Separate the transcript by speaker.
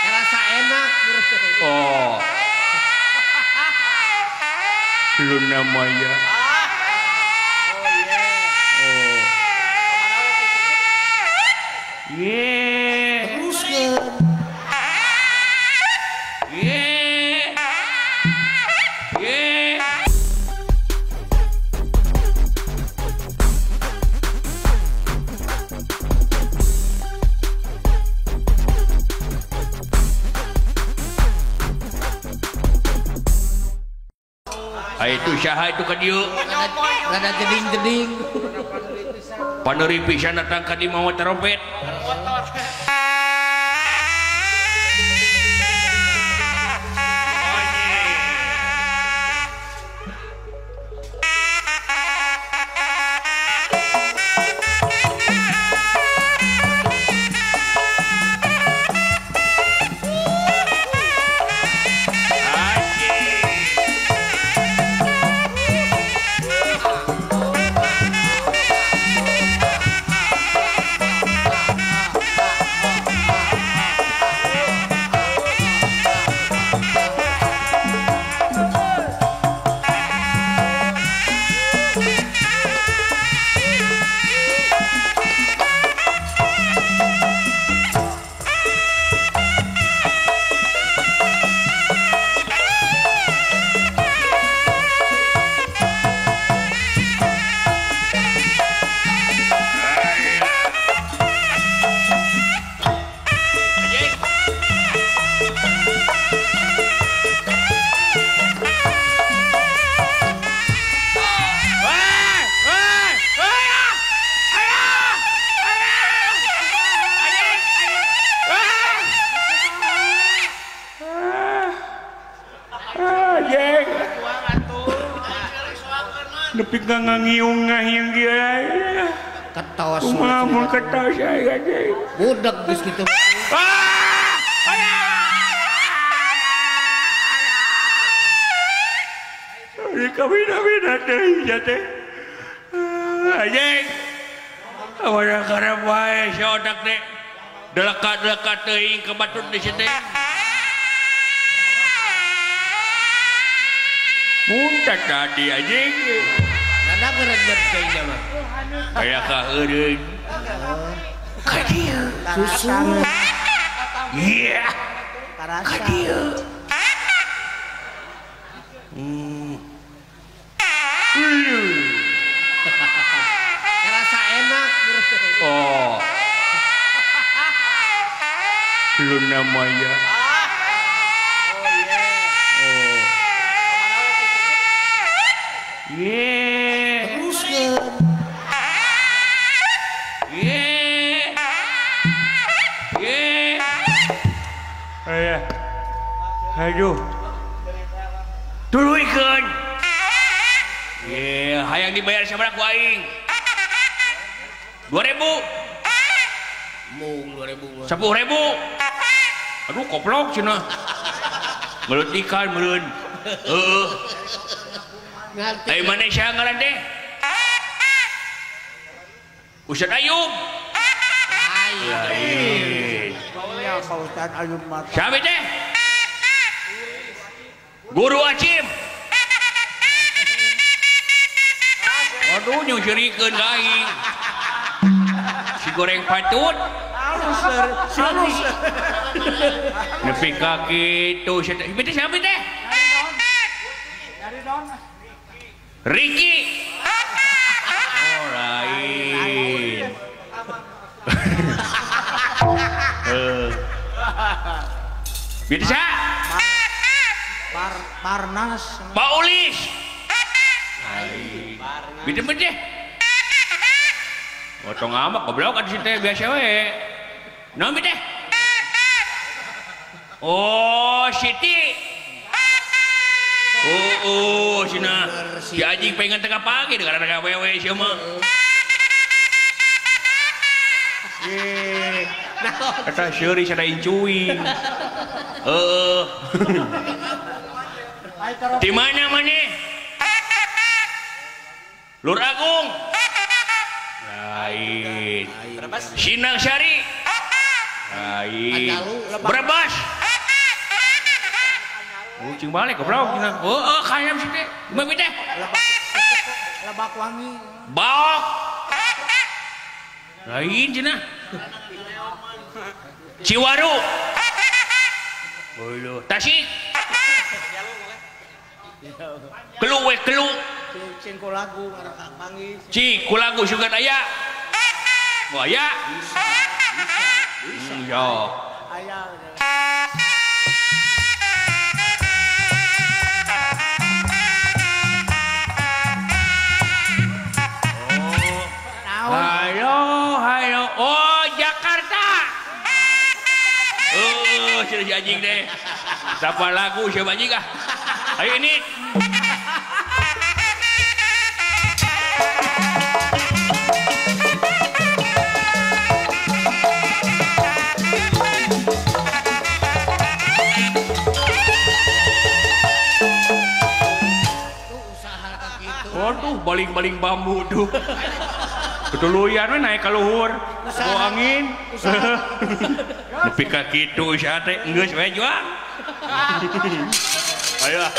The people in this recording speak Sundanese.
Speaker 1: Rasa enak.
Speaker 2: Oh. Luna Maya. Oh. Ye.
Speaker 1: Teruskeun.
Speaker 2: Ye. Ye. Itu saha itu ka dieu?
Speaker 1: Rada jeding-jeding.
Speaker 2: Paneuri pisan datang ka dieu mawa trompet. Nepi ka ngangiung ngahing kieu.
Speaker 1: Ketos.
Speaker 2: Kumaha mun ketos aya ge.
Speaker 1: Budak geus kitu.
Speaker 2: Ah! Aya! Ari kawin-awin teh nya teh. Anjing. Awana karep wae si odak teh. Delekat-delekat teuing ka batur di situ. Muntah tadi anjing.
Speaker 1: Nada gereget kayaknya mah.
Speaker 2: Aya kaheureun. Ka dieu.
Speaker 1: Susu.
Speaker 2: Iya. Ka dieu.
Speaker 1: Rasa enak.
Speaker 2: Oh. Luna Maya. Oh. Ye.
Speaker 1: Teruskeun.
Speaker 2: Ye. Ye. Ayah. Aduh. Tuluikeun. Ye, hayang dibayar sabaraha ku aing? 2000.
Speaker 1: Mung 2000.
Speaker 2: 10.000. Aduh koplok cenah. Ngeulutikan meureun. Heeh. Ai mana sia ngaran teh? Ustaz Ayub. Lain.
Speaker 3: Ya Pak Ustaz Ayub mah.
Speaker 2: Siapa teh? Guru Acim. Aduh nyeuseurikeun ka aing. Si goreng patut.
Speaker 3: Halus, halus.
Speaker 2: Nepi ka kitu sia teh. Siapa teh?
Speaker 3: Dari don.
Speaker 2: Ricky. Oh, lain. Bisa?
Speaker 3: Parnas.
Speaker 2: Pak Ulis. Bisa bete. Otong amak goblok atuh teh biasa we. Naon teh? Oh, Siti. Oh, oh, sina. Si anjing pengen tengah pagi dengan ada wewe sia mah. Eh, eta seuri sada incuing. Heeh. Di mana maneh? Lur Agung. Lain. Sinang Syari. Ai. Brebes. Cing balik goblok. Heeh, hayam sih teh. Mami teh.
Speaker 3: Lebak wangi.
Speaker 2: Baok. Lain cenah. Ciwaru. Beuh, Tasik. Kelu we kelu.
Speaker 3: Cing kulagu panggih.
Speaker 2: Cing kulagu sugan aya. Oh aya. Bisa. Yo.
Speaker 3: Aya.
Speaker 2: Hayo, hayo. Oh, Jakarta. Oh, si anjing deh. Siapa lagu siapa anjing ah? Ayo ini. Waduh, baling-baling bambu tuh. Ketuluyan we naik ka luhur. Bawa angin. Nepi ka kitu usaha teh geus we juang. Ayo.